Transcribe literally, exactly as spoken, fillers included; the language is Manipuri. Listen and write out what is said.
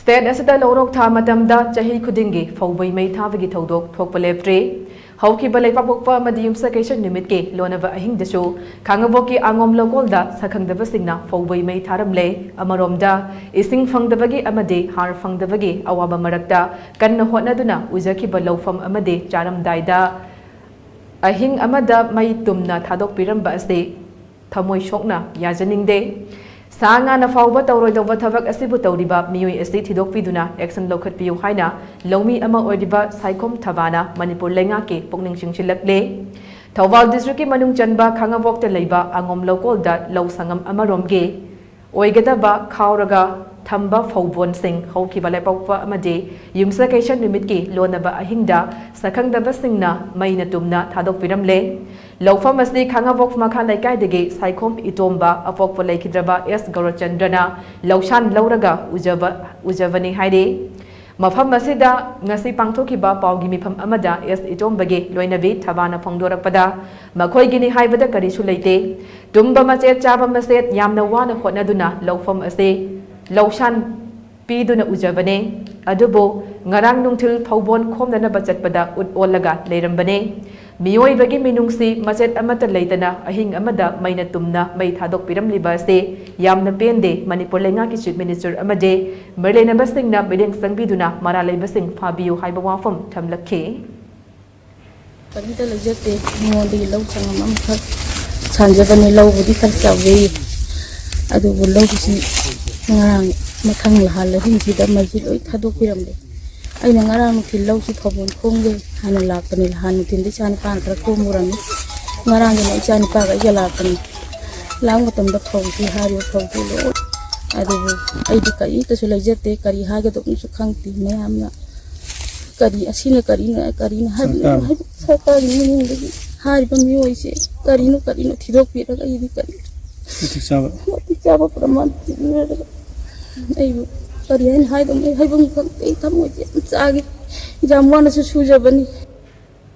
ꯁ꯭ꯇꯦꯠ ꯑꯁꯤꯗ ꯂꯧꯔꯣꯛ ꯊꯥ ꯃꯇꯝꯗ ꯆꯍꯤ ꯈꯨꯗꯤꯡꯒꯤ ꯐꯧꯕꯩ ꯃꯩ ꯊꯥꯕꯒꯤ ꯊꯧꯗꯣꯛ ꯊꯣꯛꯄ ꯂꯦꯞꯇ꯭ꯔꯤ꯫ ꯍꯧꯈꯤꯕ ꯂꯩꯄꯥꯛꯄꯣꯛꯄ ꯑꯃꯗꯤ ꯌꯨꯝꯁꯀꯩꯁ ꯅꯨꯃꯤꯠꯀꯤ ꯂꯣꯟꯅꯕ ꯑꯍꯤꯡꯗꯁꯨ ꯈꯥꯉꯕꯣꯛꯀꯤ ꯑꯉꯣꯝ ꯂꯧꯀꯣꯜꯗ ꯁꯛꯈꯪꯗꯕꯁꯤꯡꯅ ꯐꯧꯕꯩ ꯃꯩ ꯊꯥꯔꯝꯂꯦ꯫ ꯑꯃꯔꯣꯝꯗ, ꯏꯁꯤꯡ ꯐꯪꯗꯕꯒꯤ ꯑꯃꯗꯤ ꯍꯥꯔ ꯐꯪꯗꯕꯒꯤ ꯑꯋꯥꯕ ꯃꯔꯛꯇ ꯀꯟꯅ ꯍꯣꯠꯅꯗꯨꯅ ꯎꯖꯈꯤꯕ ꯂꯧꯐꯝ ꯑꯃꯗꯤ ꯆꯥꯔꯝꯗꯥꯏꯗ ꯑꯍꯤꯡ ꯑꯃꯗ ꯃꯩ ꯇꯨꯝꯅ ꯊꯥꯗꯣꯛꯄꯤꯔꯝꯕ ꯑꯁꯤ ꯊꯃꯣꯏ ꯁꯣꯛꯅ ꯌꯥꯖꯅꯤꯡꯗꯦ꯫ ꯁꯥ ꯉꯥꯅ ꯐꯥꯎꯕ ꯇꯧꯔꯣꯏꯗꯧꯕ ꯊꯕꯛ ꯑꯁꯤꯕꯨ ꯇꯧꯔꯤꯕ ꯃꯤꯑꯣꯏ ꯑꯁꯤ ꯊꯤꯗꯣꯛꯄꯤꯗꯨꯅ action ꯂꯧꯈꯠꯄꯤꯌꯨ ꯍꯥꯏꯅ ꯂꯧꯃꯤ ꯑꯃ ꯑꯣꯏꯔꯤꯕ ꯁꯥꯏꯈꯣꯝ ꯊꯕꯥꯅ ꯃꯅꯤꯄꯨꯔ ꯂꯩꯉꯥꯛꯀꯤ ꯄꯨꯛꯅꯤꯡ ꯆꯤꯡꯁꯤꯜꯂꯛꯂꯦ꯫ ꯊꯧꯕꯥꯜ district ꯀꯤ ꯃꯅꯨꯡ ꯆꯟꯕ ꯈꯥꯉꯕꯣꯛꯇ ꯂꯩꯕ ꯑꯉꯣꯝ ꯂꯧꯀꯣꯜꯗ ꯂꯧ ꯁꯪꯉꯝ ꯑꯃꯔꯣꯝꯒꯤ ꯑꯣꯏꯒꯗꯕ ꯈꯥꯎꯔꯒ ꯊꯝꯕ ꯐꯧꯕꯣꯟꯁꯤꯡ ꯍꯧꯈꯤꯕ ꯂꯩꯄꯥꯛꯄꯣꯛꯄ ꯑꯃꯗꯤ ꯌꯨꯝꯁꯀꯩꯁ ꯅꯨꯃꯤꯠꯀꯤ ꯂꯣꯟꯅꯕ ꯑꯍꯤꯡꯗ ꯁꯛꯈꯪꯗꯕꯁꯤꯡꯅ ꯃꯩꯅ ꯇꯨꯝꯅ ꯊꯥꯗꯣꯛꯄꯤꯔꯝꯂꯦ꯫ ꯂꯧꯐꯝ ꯑꯁꯤ ꯈꯥꯉꯕꯣꯛ ꯃꯈꯥ ꯂꯩꯀꯥꯏꯗꯒꯤ ꯁꯥꯏꯈꯣꯝ ꯏꯇꯣꯝꯕ ꯑꯄꯣꯛꯄ ꯂꯩꯈꯤꯗ꯭ꯔꯕ ꯑꯦꯁ ꯒꯧꯔꯆꯟꯗ꯭ꯔꯅ ꯂꯧꯁꯥꯟ ꯂꯧꯔꯒ ꯎꯖꯕ, ꯎꯖꯕꯅꯤ ꯍꯥꯏꯔꯤ꯫ ꯃꯐꯝ ꯑꯁꯤꯗ ꯉꯁꯤ ꯄꯥꯡꯊꯣꯛꯈꯤꯕ ꯄꯥꯎꯒꯤ ꯃꯤꯐꯝ ꯑꯃꯗ ꯑꯦꯁ ꯏꯇꯣꯝꯕꯒꯤ ꯂꯣꯏꯅꯕꯤ ꯊꯕꯥꯅ ꯐꯣꯡꯗꯣꯔꯛꯄꯗ, ꯃꯈꯣꯏꯒꯤꯅꯤ ꯍꯥꯏꯕꯗ ꯀꯔꯤꯁꯨ ꯂꯩꯇꯦ꯫ ꯇꯨꯝꯕ ꯃꯆꯦꯠ ꯆꯥꯕ ꯃꯆꯦꯠ ꯌꯥꯝꯅ ꯋꯥꯅ ꯍꯣꯠꯅꯗꯨꯅ ꯂꯧꯐꯝ ꯑꯁꯤ ꯂꯧꯁꯥꯟ ꯄꯤꯗꯨꯅ ꯎꯖꯕꯅꯦ꯫ ꯑꯗꯨꯕꯨ ꯉꯔꯥꯡ ꯅꯨꯡꯊꯤꯜ ꯐꯧꯕꯣꯟ ꯈꯣꯝꯅꯅꯕ ꯆꯠꯄꯗ ꯎꯠ ꯑꯣꯜꯂꯒ ꯂꯩꯔꯝꯕꯅꯦ꯫ ꯃꯤꯑꯣꯏꯕꯒꯤ ꯃꯤꯅꯨꯡꯁꯤ ꯃꯆꯦꯠ ꯑꯃꯠꯇ ꯂꯩꯇꯅ ꯑꯍꯤꯡ ꯑꯃꯗ ꯃꯩꯅ ꯇꯨꯝꯅ ꯃꯩ ꯊꯥꯗꯣꯛꯄꯤꯔꯝꯂꯤꯕ ꯑꯁꯤ ꯌꯥꯝꯅ ꯄꯦꯟꯗꯦ꯫ ꯃꯅꯤꯄꯨꯔ ꯂꯩꯉꯥꯛꯀꯤ Chief Minister ꯑꯃꯗꯤ ꯃꯔꯤ ꯂꯩꯅꯕꯁꯤꯡꯅ ꯃꯤꯠꯌꯦꯡ ꯆꯪꯕꯤꯗꯨꯅ ꯃꯔꯥꯜ ꯂꯩꯕꯁꯤꯡ ꯐꯥꯕꯤꯌꯨ ꯍꯥꯏꯕ ꯋꯥꯐꯝ ꯊꯝꯂꯛꯈꯤ꯫ ꯀꯔꯤꯝꯇ ꯂꯩꯖꯗꯦ꯫ ꯃꯤꯉꯣꯟꯗꯒꯤ ꯂꯧ ꯁꯪꯉꯝ ꯑꯃꯈꯛ ꯁꯥꯟꯖꯕꯅꯤ꯫ ꯂꯧꯕꯨꯗꯤ ꯈꯔ ꯆꯥꯎꯖꯩ, ꯑꯗꯨꯕꯨ ꯂꯧꯁꯤ ꯉꯔꯥꯡ ꯃꯊꯪ ꯂꯍꯥꯟ ꯑꯍꯤꯡꯁꯤꯗ ꯃꯩꯁꯤ ꯂꯣꯏ ꯊꯥꯗꯣꯛꯄꯤꯔꯝꯂꯦ꯫ ꯑꯩꯅ ꯉꯔꯥꯡ ꯅꯨꯡꯊꯤꯜ ꯂꯧꯁꯤ ꯐꯧꯕꯣꯟ ꯈꯣꯝꯒꯦ ꯍꯥꯏꯅ ꯂꯥꯛꯄꯅꯤ꯫ ꯂꯍꯥꯟ ꯅꯨꯡꯊꯤꯜꯗ ꯏꯆꯥ ꯅꯨꯄꯥꯅ ꯈꯔ ꯈꯣꯝꯃꯨꯔꯝꯃꯤ꯫ ꯉꯔꯥꯡꯗꯅ ꯏꯆꯥ ꯅꯨꯄꯥꯒ ꯑꯩꯒ ꯂꯥꯛꯄꯅꯤ꯫ ꯂꯥꯛ ꯃꯇꯝꯗ ꯐꯧꯁꯤ, ꯍꯥꯏꯔꯤꯕ ꯐꯧꯁꯤ ꯂꯣꯏ, ꯑꯗꯨꯕꯨ ꯑꯩꯗꯤ ꯀꯔꯤꯝꯇꯁꯨ ꯂꯩꯖꯗꯦ꯫ ꯀꯔꯤ ꯍꯥꯏꯒꯗꯕꯅꯣꯁꯨ ꯈꯪꯗꯦ꯫ ꯃꯌꯥꯝꯅ ꯀꯔꯤ, ꯑꯁꯤꯅ ꯀꯔꯤꯅꯣ, ꯀꯔꯤꯅꯣ ꯍꯥꯏꯕ, ꯁꯔꯀꯥꯔ꯫ ꯍꯥꯏꯕ ꯁꯔꯀꯥꯔꯒꯤ ꯃꯤꯉꯣꯟꯗꯒꯤ ꯍꯥꯏꯔꯤꯕ ꯃꯤꯑꯣꯏꯁꯦ ꯀꯔꯤꯅꯣ, ꯀꯔꯤꯅꯣ ꯊꯤꯗꯣꯛꯄꯤꯔꯒ ꯑꯩꯗꯤ ꯀꯔꯤ ꯃꯇꯤꯛ ꯆꯥꯕ꯫ ꯃꯇꯤꯛ ꯆꯥꯕ ꯄ꯭ꯔꯃꯥꯟ ꯄꯤꯕꯤꯔꯒ ꯑꯩꯕꯨ ꯀꯔꯤ ꯍꯥꯏꯅ ꯍꯥꯏꯗꯧꯅꯣ? ꯑꯩ ꯍꯥꯏꯐꯝ ꯈꯪꯗꯦ꯫ ꯑꯩ ꯊꯃꯣꯏꯁꯦ ꯌꯥꯝ ꯆꯥꯈꯤ꯫ ꯌꯥꯝ ꯋꯥꯅꯁꯨ ꯁꯨꯖꯕꯅꯤ꯫